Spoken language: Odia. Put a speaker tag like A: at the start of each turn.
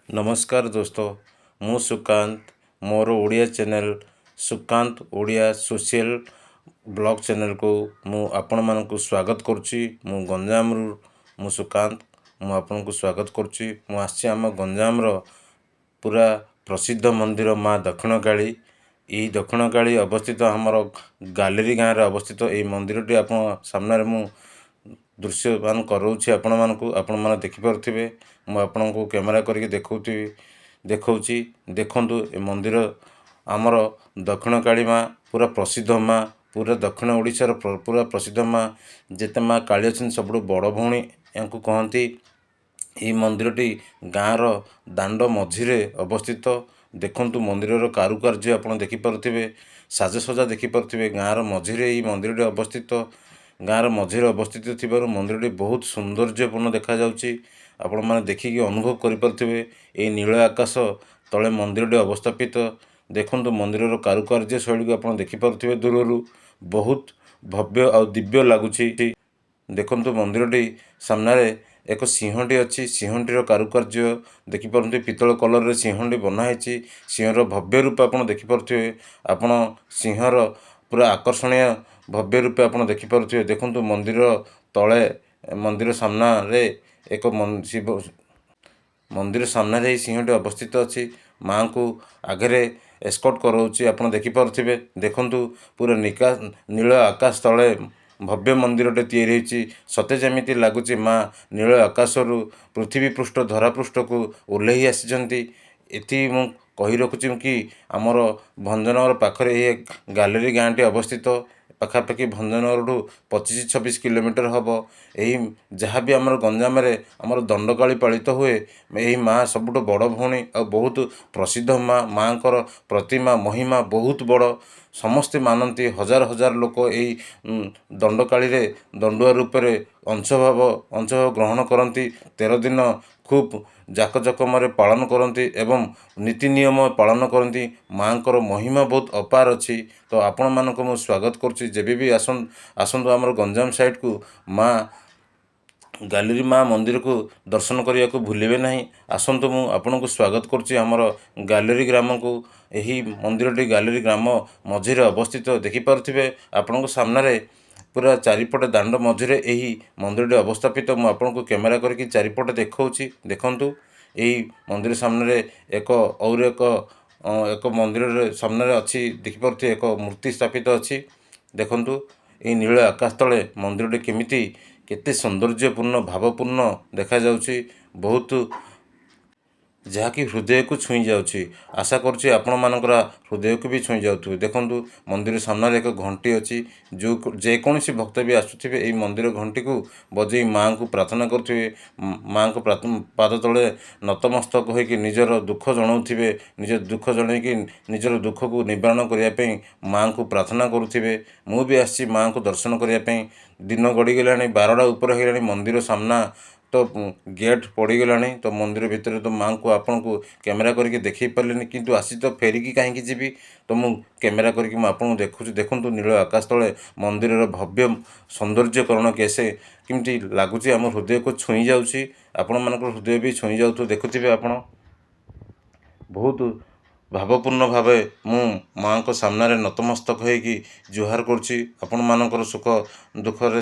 A: ନମସ୍କାର ଦୋସ୍ତ, ମୁଁ ସୁକାନ୍ତ। ମୋର Odia channel Sukanta Odia social blog ଚ୍ୟାନେଲ୍କୁ ମୁଁ ଆପଣମାନଙ୍କୁ ସ୍ୱାଗତ କରୁଛି। ମୁଁ ଗଞ୍ଜାମରୁ ମୁଁ ସୁକାନ୍ତ, ମୁଁ ଆପଣଙ୍କୁ ସ୍ୱାଗତ କରୁଛି। ମୁଁ ଆସିଛି ଆମ ଗଞ୍ଜାମର ପୁରା ପ୍ରସିଦ୍ଧ ମନ୍ଦିର ମା' ଦକ୍ଷିଣକାଳୀ। ଏଇ ଦକ୍ଷିଣକାଳୀ ଅବସ୍ଥିତ ଆମର ଗାଲେରୀ ଗାଁରେ ଅବସ୍ଥିତ। ଏଇ ମନ୍ଦିରଟି ଆପଣ ସାମ୍ନାରେ ମୁଁ ଦୃଶ୍ୟମାନ କରାଉଛି ଆପଣମାନଙ୍କୁ, ଆପଣମାନେ ଦେଖିପାରୁଥିବେ। ମୁଁ ଆପଣଙ୍କୁ କ୍ୟାମେରା କରିକି ଦେଖାଉଥିବି, ଦେଖାଉଛି। ଦେଖନ୍ତୁ, ଏ ମନ୍ଦିର ଆମର ଦକ୍ଷିଣକାଳୀ ମା' ପୁରା ପ୍ରସିଦ୍ଧ ମା', ପୁରା ଦକ୍ଷିଣ ଓଡ଼ିଶାର ପୁରା ପ୍ରସିଦ୍ଧ ମା'। ଯେତେ ମା' କାଳୀ ଅଛନ୍ତି, ସବୁଠୁ ବଡ଼ ଭଉଣୀ ୟାଙ୍କୁ କହନ୍ତି। ଏହି ମନ୍ଦିରଟି ଗାଁର ଦାଣ୍ଡ ମଝିରେ ଅବସ୍ଥିତ। ଦେଖନ୍ତୁ, ମନ୍ଦିରର କାରୁକାର୍ଯ୍ୟ ଆପଣ ଦେଖିପାରୁଥିବେ, ସାଜସଜା ଦେଖିପାରୁଥିବେ। ଗାଁର ମଝିରେ ଏହି ମନ୍ଦିରଟି ଅବସ୍ଥିତ। ଗାଁର ମଝିରେ ଅବସ୍ଥିତ ଥିବାରୁ ମନ୍ଦିରଟି ବହୁତ ସୌନ୍ଦର୍ଯ୍ୟପୂର୍ଣ୍ଣ ଦେଖାଯାଉଛି। ଆପଣମାନେ ଦେଖିକି ଅନୁଭବ କରିପାରୁଥିବେ। ଏଇ ନୀଳ ଆକାଶ ତଳେ ମନ୍ଦିରଟି ଅବସ୍ଥାପିତ। ଦେଖନ୍ତୁ, ମନ୍ଦିରର କାରୁକାର୍ଯ୍ୟ ଶୈଳୀକୁ ଆପଣ ଦେଖିପାରୁଥିବେ ଦୂରରୁ, ବହୁତ ଭବ୍ୟ ଆଉ ଦିବ୍ୟ ଲାଗୁଛି। ଦେଖନ୍ତୁ, ମନ୍ଦିରଟି ସାମ୍ନାରେ ଏକ ସିଂହଟି ଅଛି। ସିଂହଟିର କାରୁକାର୍ଯ୍ୟ ଦେଖିପାରନ୍ତି, ପିତ୍ତଳ କଲରରେ ସିଂହଟି ବନା ହେଇଛି। ସିଂହର ଭବ୍ୟ ରୂପ ଆପଣ ଦେଖିପାରୁଥିବେ। ଆପଣ ସିଂହର ପୁରା ଆକର୍ଷଣୀୟ ଭବ୍ୟ ରୂପେ ଆପଣ ଦେଖିପାରୁଥିବେ। ଦେଖନ୍ତୁ, ମନ୍ଦିର ତଳେ, ମନ୍ଦିର ସାମ୍ନାରେ ଏକ ଶିବ ମନ୍ଦିର ସାମ୍ନାରେ ଏହି ସିଂହଟି ଅବସ୍ଥିତ ଅଛି। ମାଙ୍କୁ ଆଗରେ ଏସ୍କଟ କରାଉଛି, ଆପଣ ଦେଖିପାରୁଥିବେ। ଦେଖନ୍ତୁ, ପୁରା ନିକା ନୀଳ ଆକାଶ ତଳେ ଭବ୍ୟ ମନ୍ଦିରଟେ ତିଆରି ହେଇଛି। ସତେ ଯେମିତି ଲାଗୁଛି ମା ନୀଳ ଆକାଶରୁ ପୃଥିବୀ ପୃଷ୍ଠ, ଧରା ପୃଷ୍ଠକୁ ଓହ୍ଲେଇ ଆସିଛନ୍ତି। ଏତିକି ମୁଁ କହି ରଖୁଛି କି ଆମର ଭଞ୍ଜନଗର ପାଖରେ ଏ ଗାଲେରୀ ଗାଁଟି ଅବସ୍ଥିତ। ପାଖାପାଖି ଭଞ୍ଜନଗରଠୁ 25-26 କିଲୋମିଟର ହେବ। ଏହି ଯାହାବି ଆମର ଗଞ୍ଜାମରେ ଆମର ଦଣ୍ଡକାଳୀ ପାଳିତ ହୁଏ, ଏହି ମା' ସବୁଠୁ ବଡ଼ ଭଉଣୀ ଆଉ ବହୁତ ପ୍ରସିଦ୍ଧ ମା'। ମା'ଙ୍କର ପ୍ରତିମା ମହିମା ବହୁତ ବଡ଼, ସମସ୍ତେ ମାନନ୍ତି। ହଜାର ହଜାର ଲୋକ ଏଇ ଦଣ୍ଡକାଳୀରେ ଦଣ୍ଡୁଆ ରୂପରେ ଅଂଶଭାଗ ଗ୍ରହଣ କରନ୍ତି। 13 ଦିନ ଖୁବ୍ ଜାକଜକମରେ ପାଳନ କରନ୍ତି ଏବଂ ନୀତି ନିୟମ ପାଳନ କରନ୍ତି। ମା'ଙ୍କର ମହିମା ବହୁତ ଅପାର ଅଛି। ତ ଆପଣମାନଙ୍କୁ ମୁଁ ସ୍ୱାଗତ କରୁଛି, ଯେବେ ବି ଆସନ୍ତୁ ଆମର ଗଞ୍ଜାମ ସାଇଡ଼କୁ, ମା' ଗାଲେରୀ ମା' ମନ୍ଦିରକୁ ଦର୍ଶନ କରିବାକୁ ଭୁଲିବେ ନାହିଁ। ଆସନ୍ତୁ, ମୁଁ ଆପଣଙ୍କୁ ସ୍ୱାଗତ କରୁଛି ଆମର ଗାଲେରୀ ଗ୍ରାମକୁ। ଏହି ମନ୍ଦିରଟି ଗାଲେରୀ ଗ୍ରାମ ମଝିରେ ଅବସ୍ଥିତ। ଦେଖିପାରୁଥିବେ, ଆପଣଙ୍କ ସାମ୍ନାରେ ପୁରା ଚାରିପଟେ ଦାଣ୍ଡ ମଝିରେ ଏହି ମନ୍ଦିରଟି ଅବସ୍ଥାପିତ। ମୁଁ ଆପଣଙ୍କୁ କ୍ୟାମେରା କରିକି ଚାରିପଟେ ଦେଖାଉଛି। ଦେଖନ୍ତୁ, ଏଇ ମନ୍ଦିର ସାମ୍ନାରେ ଏକ ଆଉର ଏକ ମନ୍ଦିରରେ ସାମ୍ନାରେ ଅଛି, ଦେଖିପାରୁଥିବେ, ଏକ ମୂର୍ତ୍ତି ସ୍ଥାପିତ ଅଛି। ଦେଖନ୍ତୁ, ଏଇ ନୀଳ ଆକାଶ ତଳେ ମନ୍ଦିରଟି କେମିତି କେତେ ସୌନ୍ଦର୍ଯ୍ୟପୂର୍ଣ୍ଣ, ଭାବପୂର୍ଣ୍ଣ ଦେଖାଯାଉଛି, ବହୁତ ଯାହାକି ହୃଦୟକୁ ଛୁଇଁ ଯାଉଛି। ଆଶା କରୁଛି ଆପଣମାନଙ୍କର ହୃଦୟକୁ ବି ଛୁଇଁ ଯାଉଥିବ। ଦେଖନ୍ତୁ, ମନ୍ଦିର ସାମ୍ନାରେ ଏକ ଘଣ୍ଟି ଅଛି। ଯେଉଁ ଯେକୌଣସି ଭକ୍ତ ବି ଆସୁଥିବେ, ଏଇ ମନ୍ଦିର ଘଣ୍ଟିକୁ ବଜେଇ ମାଆଙ୍କୁ ପ୍ରାର୍ଥନା କରୁଥିବେ, ମାଆଙ୍କ ପାଦ ତଳେ ନତମସ୍ତକ ହୋଇକି ନିଜର ଦୁଃଖ ଜଣାଉଥିବେ। ନିଜ ଦୁଃଖ ଜଣାଇକି ନିଜର ଦୁଃଖକୁ ନିବାରଣ କରିବା ପାଇଁ ମାଆଙ୍କୁ ପ୍ରାର୍ଥନା କରୁଥିବେ। ମୁଁ ବି ଆସିଛି ମାଆଙ୍କୁ ଦର୍ଶନ କରିବା ପାଇଁ। ଦିନ ଗଡ଼ିଗଲାଣି, 12ଟା ଉପରେ ହେଇଗଲାଣି। ମନ୍ଦିର ସାମ୍ନା ତ ଗେଟ୍ ପଡ଼ିଗଲାଣି, ତ ମନ୍ଦିର ଭିତରେ ତ ମାଆଙ୍କୁ ଆପଣଙ୍କୁ କ୍ୟାମେରା କରିକି ଦେଖାଇ ପାରିଲିନି। କିନ୍ତୁ ଆସି ତ ଫେରିକି କାହିଁକି ଯିବି? ତ ମୁଁ କ୍ୟାମେରା କରିକି ମୁଁ ଆପଣଙ୍କୁ ଦେଖୁଛି। ଦେଖନ୍ତୁ, ନୀଳ ଆକାଶ ତଳେ ମନ୍ଦିରର ଭବ୍ୟ ସୌନ୍ଦର୍ଯ୍ୟକରଣ କେସେ କେମିତି ଲାଗୁଛି, ଆମ ହୃଦୟକୁ ଛୁଇଁ ଯାଉଛି। ଆପଣମାନଙ୍କର ହୃଦୟ ବି ଛୁଇଁ ଯାଉଥିବ। ଦେଖୁଥିବେ ଆପଣ, ବହୁତ ଭାବପୂର୍ଣ୍ଣ ଭାବେ ମୁଁ ମାଆଙ୍କ ସାମ୍ନାରେ ନତମସ୍ତକ ହେଇକି ଜୁହାର କରୁଛି। ଆପଣମାନଙ୍କର ସୁଖ ଦୁଃଖରେ